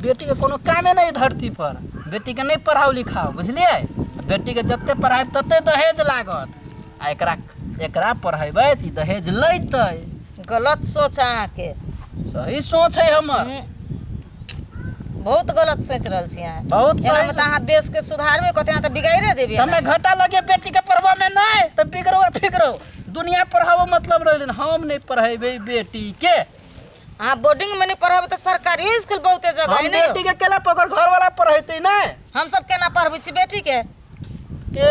बेटीके कोनो कामे नहि धरती पर। बेटीके नहि पढ़ाउ लिखाउ, बुझलियै? बेटीके जते पढ़ायब तते दहेज लागत। आ एकरा एकरा पढ़ेबै तऽ ई दहेज लैतै। गलत सोच अहाँके। सही सोच है हमर। बहुत गलत सोच रहल छी अहाँ। बहुत एना सही। में तऽ अहाँ देश के सुधारबे कथी, अहाँ तऽ बिगाड़े देबै। हमें घाटा लगे बेटी के पढ़बा में नहीं तो बिगड़ो आ फिगड़ो। दुनिया पढ़ाबो मतलब रहलै, हम नहीं पढ़ेबै बेटी के। अहाँ बोर्डिंग में नहीं पढ़ाबे तऽ सरकारी स्कूल बहुते जगह हम है ने। बेटी के केला पकड़ घर वाला पढ़ेतै नहीं। हम सब केना पढ़बै छी बेटी के? ए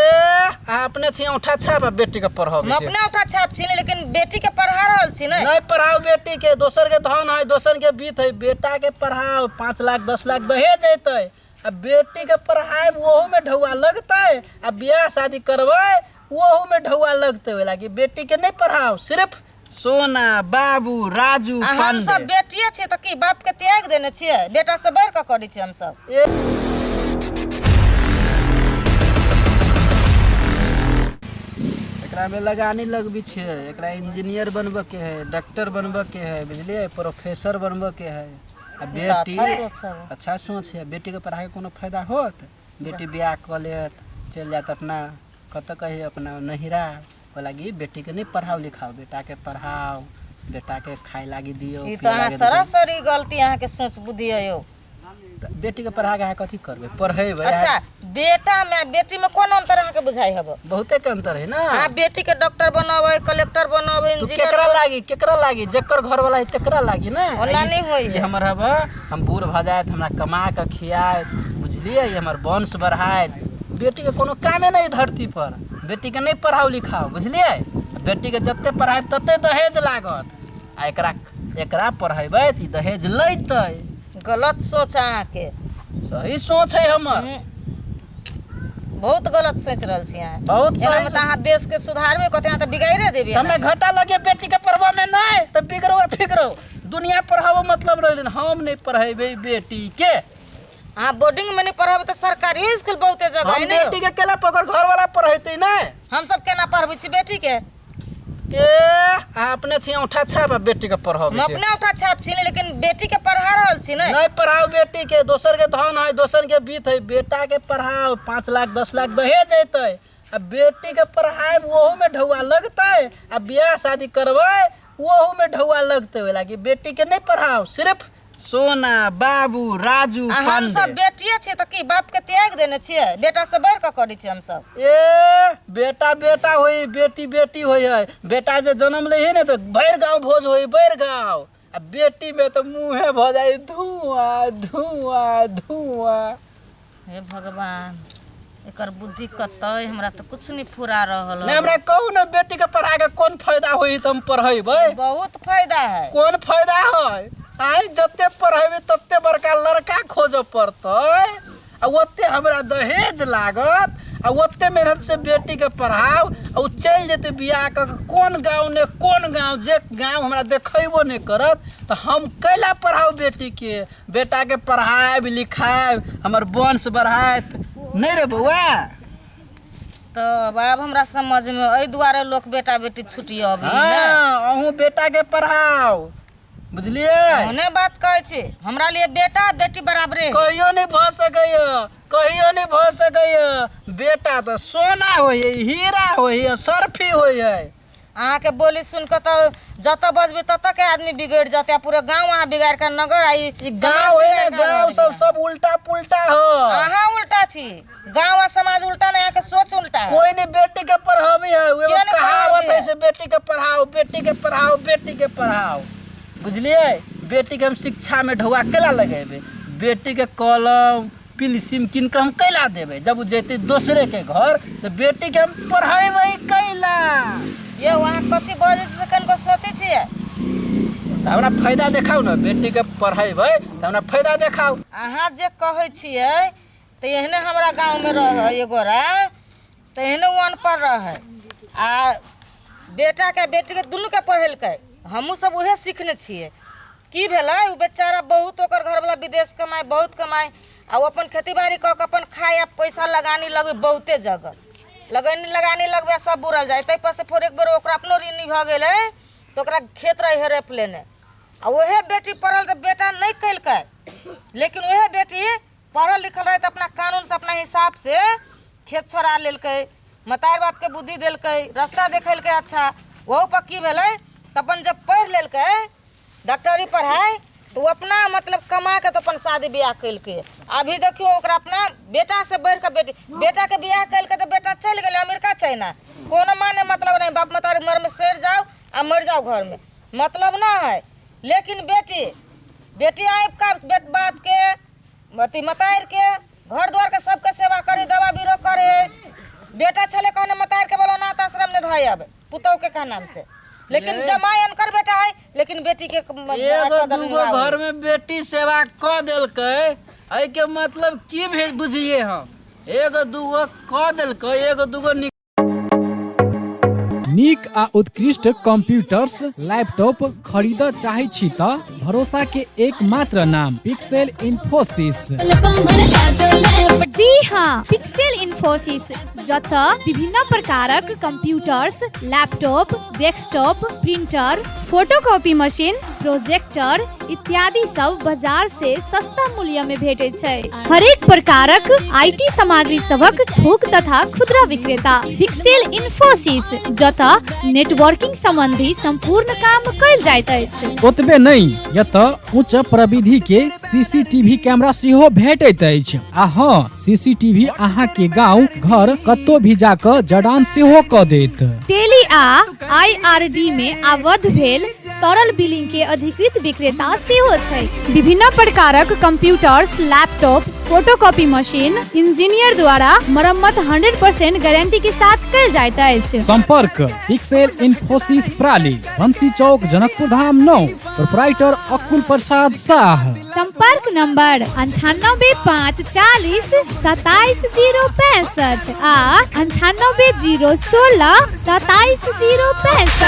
अहाँ अपने छी औंठा छाप आ बेटी के पढ़ाबै हम छी। अपने औंठा छाप छी ने, लेकिन बेटी के पढ़ा रहल छी ने। नहीं पढ़ाओ बेटी के, दोसर के धन है, दोसर के बीत है, बेटा के पढ़ाओ। 5 लाख 10 लाख दहेज अयतै आ बेटी के पढ़ाए ओहू में ढौआ लगतै, आ बियाह शादी करबै ओहू में ढौआ लगतै। ओहि लागी बेटी के नहीं पढ़ाओ, सिर्फ सोना बाबू राजू आ हम सब पांडे। बेटिए छियै तऽ की बाप के त्याग देने छियै? बेटा से बढ़ि कऽ करै छियै हम सब। ए एकरा में लगानी लगबी छै, एकरा इंजीनियर बनबऽ के है, डॉक्टर बनबऽ के है, बुझलियै? प्रोफेसर बनबऽ के है। आ बेटी अच्छा सोच है। अच्छा सोच है। बेटी के पढ़ाके कोनो फायदा होत? बेटी बियाह कऽ लेत, चलि जायत अपना कतऽ कही अपना नहिरा। ओहि लागी बेटी के नहीं पढ़ाओ लिखाओ, बेटा के पढ़ाओ, बेटा के खाए लागी दियौ, ई तऽ पिए अहाँ लागी दियौ। सरासरी गलती अहाँके सोच बुद्धि है यौ। तऽ बेटी के पढ़ा के अहाँ कथी करबै? पढ़ेबै। अच्छा, बेटा में बेटी में कोन अंतर अहाँके बुझाइ हब? बहुते के अंतर है ना। अहाँ बेटी के डॉक्टर बनाबै, कलेक्टर बनाबै, तू इंजीनियर। केकरा लागी, केकरा लागी? जेकर घर वाला है तेकरा लागी ना। ओना नहि होइ ई है। हमर हब, हम बूढ़ भऽ जायत हमरा कमा के खियायत, बुझलियै? ई हमर वंश बढ़ायत। बेटी के कोनो कामे नहि धरती पर। बेटी के नहीं पढ़ाओ लिखाओ, बुझलियै? बेटी के जते पढ़ायब तते दहेज लागत। आ एकरा एकरा पढ़ेबै तऽ ई दहेज लैतै। गलत सोच अहाँके। सही सोच है हमर। बहुत गलत सोच रहल छी अहाँ। बहुत एना सही। में तऽ अहाँ देश के सुधारबे कथी, अहाँ तऽ बिगाड़े देबै। हमें घाटा लगे बेटी के पढ़बा में नहीं तो बिगड़ो आ फिगड़ो। दुनिया पढ़ाबो मतलब रहलै, हम नहीं पढ़ेबै बेटी के। अहाँ बोर्डिंग में नहीं पढ़ाबे तऽ सरकारी स्कूल बहुते जगह हम है ने। बेटी के केला पकड़ घर वाला पढ़ेतै नहीं। हम सब केना पढ़बै छी बेटी के? ए अहाँ अपने छी औंठा छाप आ बेटी के पढ़ाबै हम छी। अपने औंठा छाप छी ने, लेकिन बेटी के पढ़ा रहल छी ने। नहीं पढ़ाओ बेटी के, दोसर के धन है, दोसर के बीत है, बेटा के पढ़ाओ। 5 लाख 10 लाख दहेज अयतै आ बेटी के पढ़ाए ओहू में ढौआ लगतै, आ बियाह शादी करबै ओहू में ढौआ लगतै। ओहि लागी बेटी के नहीं पढ़ाओ, सिर्फ सोना बाबू राजू आ हम सब पांडे। बेटिए छियै तऽ की बाप के त्याग देने छियै? बेटा से बढ़ि कऽ करै छियै हम सब। ए बेटा बेटा होई, बेटी बेटी होई है। बेटा जे जन्म ले है ने तऽ भरि गाँव भोज होई, भरि गाँव। आ बेटी में तऽ मुँहे भऽ जाइ धुआं धुआं धुआं। हे भगवान, एकर बुद्धि कतऽ? हमरा तऽ कुछ नहीं फुरा रहल नहीं हमरा कहू ने, बेटी के पढ़ा के कोन फायदा होई तऽ हम पढ़ेबै? बहुत फायदा है। कोन फायदा है? आइ जते पढ़ेबै तते बड़का लड़का खोजऽ पड़तै, आ ओते हमरा दहेज लागत, आ ओते मेहनत से बेटी के पढ़ाउ आ उ चलि जेतै बियाह कऽ के कोन गाँव ने कोन गाँव, जे गाँव हमरा देखेबो नहि करत, तऽ हम कैला पढ़ाउ बेटी के? बेटा के पढ़ायब लिखायब, हमर वंश बढ़ायत नहीं रे बौआ। तब आब हमरा समझ में एहि दुआरे लोक बेटा बेटी छुट्टी अबै ने। हाँ, अहूँ बेटा के पढ़ाओ, बुझलियै? ओहने बात कहै छी, हमरा लिए बेटा बेटी बराबरे है। कहियो नहीं भऽ सकैया, कहियो नहीं भऽ सकैया। बेटा तऽ सोना होइ है, हीरा होइ है, सर्फी होइ है। अहाँके बोली सुन कऽ तऽ जतऽ बजबै ततऽ के आदमी बिगड़ि जेतै, आ पूरा गाँव अहाँ बिगाड़ि कऽ नगर आ ई ई समाज गाँव है बिगाड़ि ने, कऽ गाँव रहि सब गेलै। सब उल्टा पुल्टा हो। अहाँ उल्टा छी, गाँव आ समाज उल्टा नहीं, अहाँके सोच उल्टा है। कोई नहीं बेटी के पढ़ाबी है, एगो क्यों नहीं कहावत पढ़ाबी है है? से बेटी के पढ़ाओ, बेटी के पढ़ाओ, बेटी के पढ़ाओ, बुझलियै? बेटी के हम शिक्षा में ढौआ केला लगेबै? बेटी के कलम पिलसिम कीन कऽ हम कैला देबै? जब ओ जेतै दोसरे के घर तऽ बेटी के हम पढ़ेबै कैला? यौ, अहाँ कथी बजै छी से कनिको सोचै छियै? तऽ हमरा फायदा देखाउ ने, बेटी के पढ़ेबै तऽ हमरा फायदा देखाउ। अहाँ जे कहै छियै तऽ एहने हमरा गाँवमे रहै एगोरा, तऽ एहने ओ अनपढ़ रहै, आ बेटाके बेटीके दुनूके पढ़ेलकै। हमहूँ सब उएह सिखने छियै। की भेलै, ओ बेचारा बहुत ओकर घरवला विदेश कमाइ, बहुत कमाइ, आ ओ अपन खेती बाड़ी कऽ कऽ अपन खाइ, आ पैसा लगानी लगबै बहुते जगह लगैनी लगानी लगबै, सब बुड़ल जाइ। ताहिपर से फेर एक बेर ओकरा अपनो ऋणी भऽ गेलै तऽ ओकरा खेत रहै हड़पि लेने। आ उएह बेटी पढ़ल तऽ बेटा नहि केलकै, लेकिन उएह बेटी पढ़ल लिखल रहै तऽ अपना कानूनसँ अपना हिसाबसँ खेत छोड़ा लेलकै, मतार बापके बुद्धि देलकै, रास्ता देखेलकै। अच्छा, ओहू पर की भेलै तऽ अपन जब पढ़ि लेलकै डॉक्टरी पढ़ाइ तऽ ओ अपना मतलब कमा कऽ तऽ अपन शादी बियाह केलकै। अभी देखियौ, ओकरा अपना बेटासँ बढ़ि कऽ बेटी, बेटाके बियाह केलकै तऽ बेटा चलि गेलै अमेरिका, चाइना। कोनो माने मतलब नहि, बाप मतारी मरमे सड़ि जाउ आ मरि जाउ घरमे, मतलब नहि है। लेकिन बेटी, बेटी आबि कऽ बापके, अथी मतारिके, घर दुआरके सबके सेवा करे, दवा बीरो करे। बेटा छलै कहने मतारिके बोलो अनाथ आश्रम नहि धोए आबै पुतहु के नाम से, लेकिन जमाई अनकर बेटा है, लेकिन बेटी के एगो दूगो घर में बेटी सेवा क देलकै, एहिके मतलब की भेल बुझिए हम? एगो दूगो क देलकै, एगो दूगो नीक आ उत्कृष्ट कंप्यूटर्स, लैपटॉप खरीदऽ चाहै छी तऽ भरोसा के एकमात्र नाम पिक्सेल इन्फोसिस। जी हाँ, पिक्सेल इन्फोसिस, जतऽ विभिन्न प्रकारक computers, laptop, desktop, printer, photocopy machine, projector इत्यादि सब बाजार से सस्ता मूल्य में भेटैत छै। हरेक प्रकारक IT सामग्री सभक थोक तथा खुदरा विक्रेता पिक्सेल इन्फोसिस, जतऽ नेटवर्किंग संबंधी संपूर्ण काम कयल जाइत अछि। ओतबे नहि, एतऽ उच्च प्रविधि के सीसीटीवी कैमरा सेहो भेटैत अछि। आ हँ, सीसीटीवी अहाँ के गांव घर कतौ भी जाकऽ जड़ान सेहो कऽ देत। टेली आ आईआरडी में आबद्ध भेल सरल बिलिंग के अधिकृत विक्रेता सेहो छै। विभिन्न प्रकारक computers, laptop, photocopy machine engineer द्वारा मरम्मत 100% गारंटी के साथ कयल जाइत अछि। संपर्क पिक्सेल इन्फोसिस प्राली, बंसी चौक, जनकपुर धाम 9, प्रोपराइटर अकुल प्रसाद शाह। संपर्क नंबर 98 5 40 27 0 65 आ 98 0 16 27 0 65।